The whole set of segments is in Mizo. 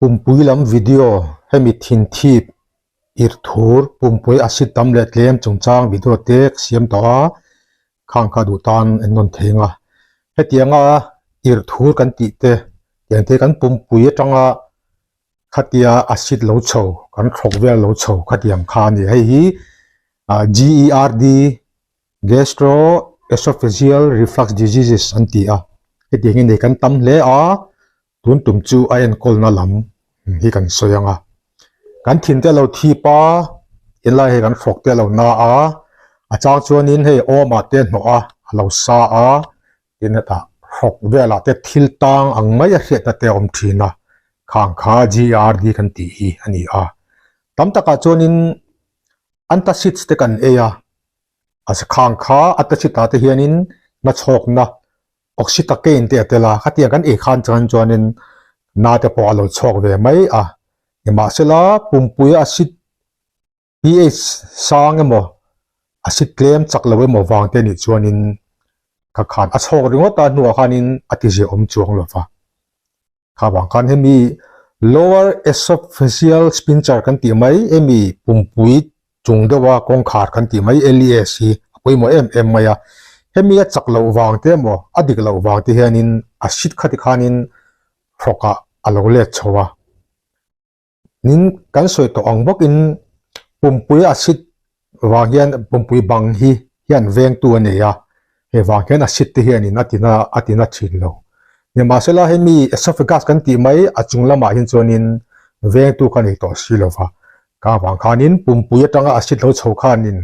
Pumpui lam video, Hemi thinthip, irthur, pumpui acid tam leh tlem chungchang video te ka siam tawh a, khang kha duh tan en nawn thei ang a. Hetianga irthur kan tih te, tiang te kan pumpui atanga khatia acid lo chho, kan thlawk vel lo chho khatiang kha a ni. Hei hi GERD, Gastro Esophageal Reflux Diseases an ti a, hetiangin nei kan tam hle a. Tun tum chu a enkawlna lam hi kan sawi ang a, kan thin te lo thip a, inlai hei kan hrawk te lo na a, a chang chuanin hei awmah te hnawh a, a lo sa a, tin hetah hrawk velah te thil tang ang mai a hriatna te a awm thin a, khang kha GERD kan tih hi a ni a. Tam takah chuanin antacids te kan ei a, a khang kha antacid ah te hianin nachhawkna Oxytocin te a tel a, khatiang kan ei khan chuan chuanin na te pawh a lo chhuak ve mai a. Nimahsela pumpui acid pH sang emaw acid tlem chak lo emaw vang te nih chuanin ka khan a chhawk ringawt a hnuah khanin a ti ziahawm chuang lo va. Kha vang khan hemi lower esophageal sphincter kan tih mai hemi pumpui chung deuha kawngkhar kan tih mai LES hi a pawimawh em em mai a. Hemi a chak loh vang te emaw a dik loh vang te hianin acid khati khanin hrawkah a lo let chho a. Nin kan sawi tawh ang bawkin pumpui acid vang hian pumpui bang hi hian vengtu a nei a, hei vang hian acid te hianin a tina a tina thin lo. Nimahsela hemi esophagus kan tih mai a chung lamah hian chuanin vengtu kha nei tawh si lova, ka vang khanin pumpui atanga acid lo chho khanin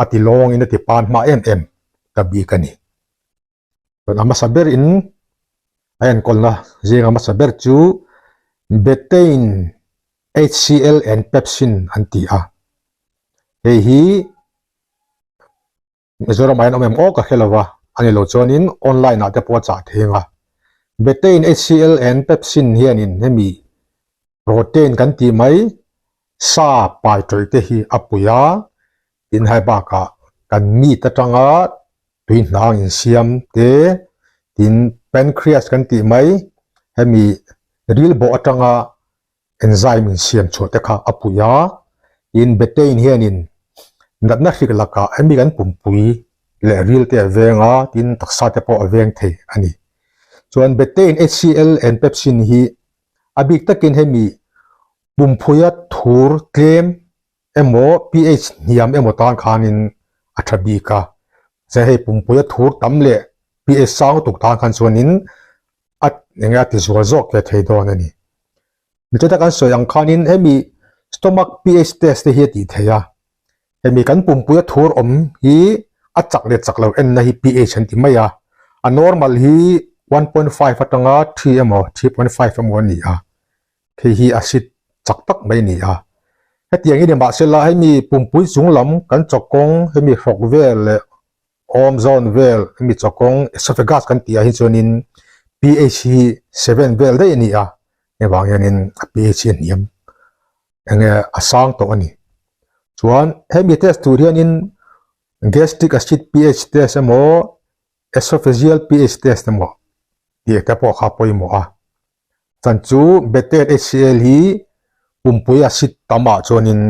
a ti lawngin a ti pan hma em em ta bik a ni. Chuan a hmasa ber in a enkawlna zing a hmasa ber chu Betaine HCl and Pepsin an ti a. Hei hi Mizoram ah hian awm em aw ka hre lo va, a ni lo chuanin online ah te pawh a chah thei ang a. Betaine HCl and Pepsin hianin hemi protein kan tih mai sa pai tawih te hi a pui a, tin hai bakah kan meat atanga tui hnang insiam te tin pancreas kan tih mai hemi ril bawh atanga enzyme insiam chhuah te kha a pui a, tin betaine hianin natna hrik lakah hemi kan pumpui leh ril te a veng a, tin taksa te pawh a veng thei a ni. Chuan betaine HCl and pepsin hi a bik takin hemi pumphuia thur tlem emaw pH hniam emaw tan khanin a tha bik a, chuan hei pumpuia thur tam leh pH sang lutuk tan khan chuanin a eng nge a ti zual zawk ve thei dawn a ni. Nichata kan sawi ang khanin hemi stomach pH test te hi a tih theih a, hemi kan pumpuia thur awm hi a chak leh chak lo enna hi pH an ti mai a, a normal hi 1.5 atanga 3 emaw 3.5 emaw a ni a. Hei hi acid chak tak mai a ni a. Hetiang hi ni mahsela hemi pumpui chung lam kan chawkawng hemi hrawk vel leh awm zawn vel hemi chawkawng esophagus kan tih ah hi chuanin pH hi seven vel daih a ni a, hei vang hianin a pH hi a hniam enge a sang tawh a ni. Chuan hemi test tur hianin gastric acid pH test emaw esophageal pH test emaw tih te pawh kha a pawimawh a. Chan chu Bethel HCL hi pumpui acid tam ah chuanin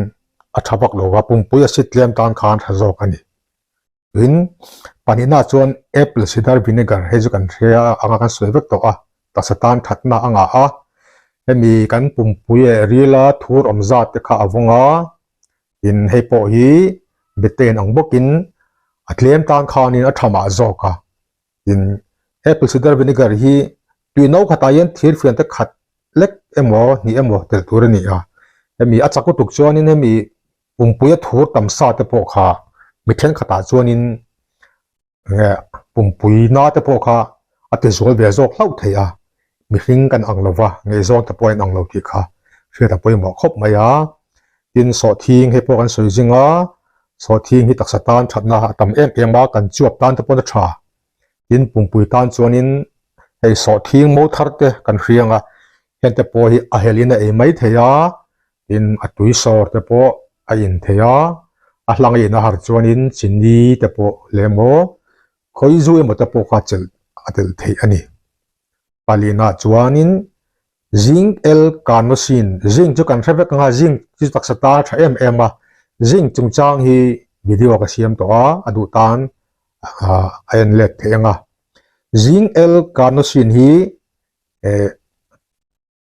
a tha vak lo va, pumpui acid tlem tan khan tha zawk a ni. Tin, pahnihna ah chuan apple cider vinegar hei chu kan hria anga kan sawi vek tawh a, taksa tan thatna a ngah a, hemi kan pumpui leh rila thur awm zat te kha a vawng a, tin hei pawh hi Bethel ang bawkin a tlem tan khanin a tha mah zawk a. Tin, apple cider vinegar hi tui no khatah hian thir fian te khat lek emaw hnih emaw telh tur a ni a. Hemi a chak lutuk chuanin hemi pumpuia thur tam sa te pawh kha mi thenkhatah chuanin nge pumpui na te pawh kha a ti zual ve zawk hlauh thei a. Mihring kan ang lova, ngaihzawng te pawh a inang lo tih kha hriat a pawimawh khawp mai a. Tin, sawhthing hei pawh kan sawi zing a, sawhthing hi taksa tan thatna a tam em em a, kan chuap tan te pawh a tha. Tin, pumpui tan chuanin hei sawhthing mo thar te kan hriang a, heng te pawh hi a helin a ei mai thei a, tin a tui sawr te pawh a in thei a, a hlang a in a har chuanin chini te pawh leh emaw khawi zu emaw te pawh kha chelh a telh theih a ni. Palina chuanin. Zinc L-carnosine, Zinc chu kan hre vek ang a, zinc chu taksa tan a tha em em a, zinc chungchang hi video ka siam tawh a, a duh tan a en let theih ang a. Zinc L-carnosine hi eh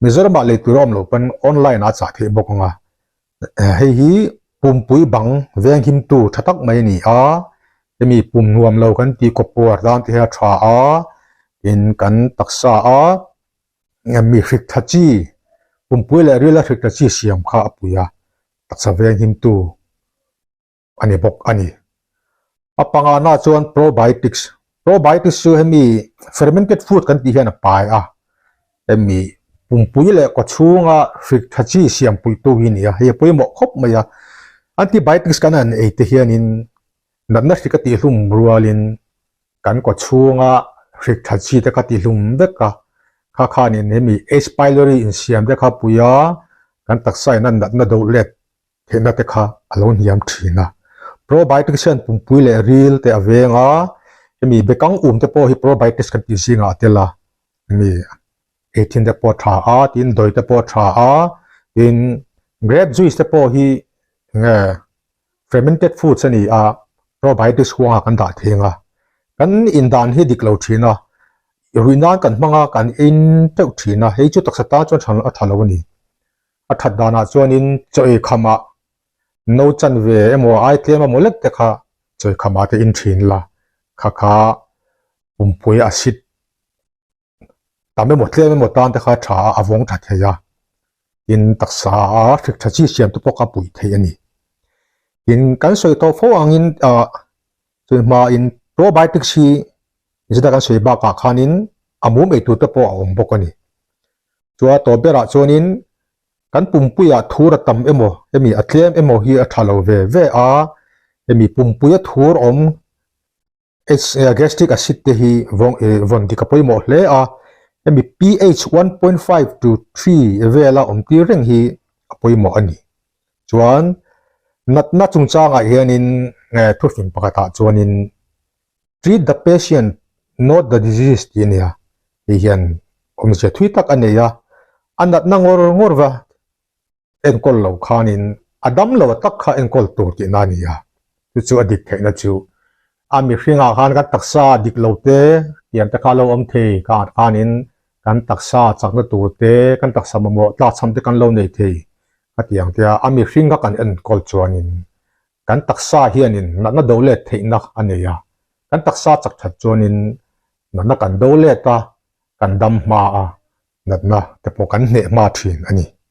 Mizoramah lei tur a awm loh pawn online ah a chah theih bawk ang a, hei hi pumpui bang venghimtu tha tak mai a ni a, hemi pum nuam lo kan tih kawpuar tan te hi a tha a, tin kan taksa a mi hrik tha chi pumpui leh rila hrik tha chi siam kha a pui a, taksa venghimtu. a ni bawk a ni. A pangana chuan probiotics. Probiotics chu hemi fermented food kan tih hian a pai a, hemi pumpui leh kawchhunga hrik tha chi siam puitu hi a ni a, hei a pawimawh khawp mai a. Antibiotics kan han ei te hianin natna hrik a tihhlum rualin kan kawchhunga hrik tha chi te kha tihhlum vek a, kha khanin hemi H pylori insiam te kha pui a, kan taksa in a natna do let theihna te kha a lo hniam thin a. Probiotics hian pumpui leh ril te a veng a, hemi bekang um te pawh hi probiotics kan tih zingah a tel a, hemi eithin te pawh a tha a, tin dawi te pawh a tha a, tin grape juice te pawh hi enge fermented foods a ni a, probiotics huangah kan dah theng a, kan indan hi dik lo thin a, ruih nan kan hmang a, kan in teuh thin a, hei chu taksa tan chuan a tha lo a ni. A that danah chuanin chaw ei khamah no chan ve emaw ai tlem emaw lek te kha chaw ei khamah te in thin la, kha kha pumpui acid tam emaw tlem emaw tan te kha tha a vawng tha thei a, tin taksa a hrik tha chi siam te pawh kha puih theih a ni. Tin kan sawi tawh fo angin ah chumi hmain probiotics hi zeta kan sawi bakah khanin a mum ei tur te pawh a awm bawk a ni. Chua tawp berah chuanin kan pumpuiah thur a tam emaw hemi a tlem emaw hi a tha lo ve ve a, hemi pumpuia thur awm gastric acid te hi vawn dik a pawimawh hle a, hemi pH 1.5 to 3 vela awm tir reng hi a pawimawh a ni. Chuan natna chungchangah hianin thufing pakhatah chuanin Treat the patient, not the disease tih a nia. Hei hian awmzia thui tak a nei a, a natna ngawr ngawr va enkawl lo khanin a dam lo tak kha enkawl tur tihna a ni a. Chu chu a dik theihna chu a mihringah khan kan taksa dik lo te tiang te kha a lo awm thei kha khanin kan taksa chakna tur te, kan taksa mamawh tlakchham te kan lo nei thei ka ti ang tia a mihring kha kan enkawl chuanin Kan taksa hianin natna do let theihna a nei a, kan taksa chak that chuanin natna kan do let a, kan dam hma a, natna te pawh kan hneh hma thin a ni.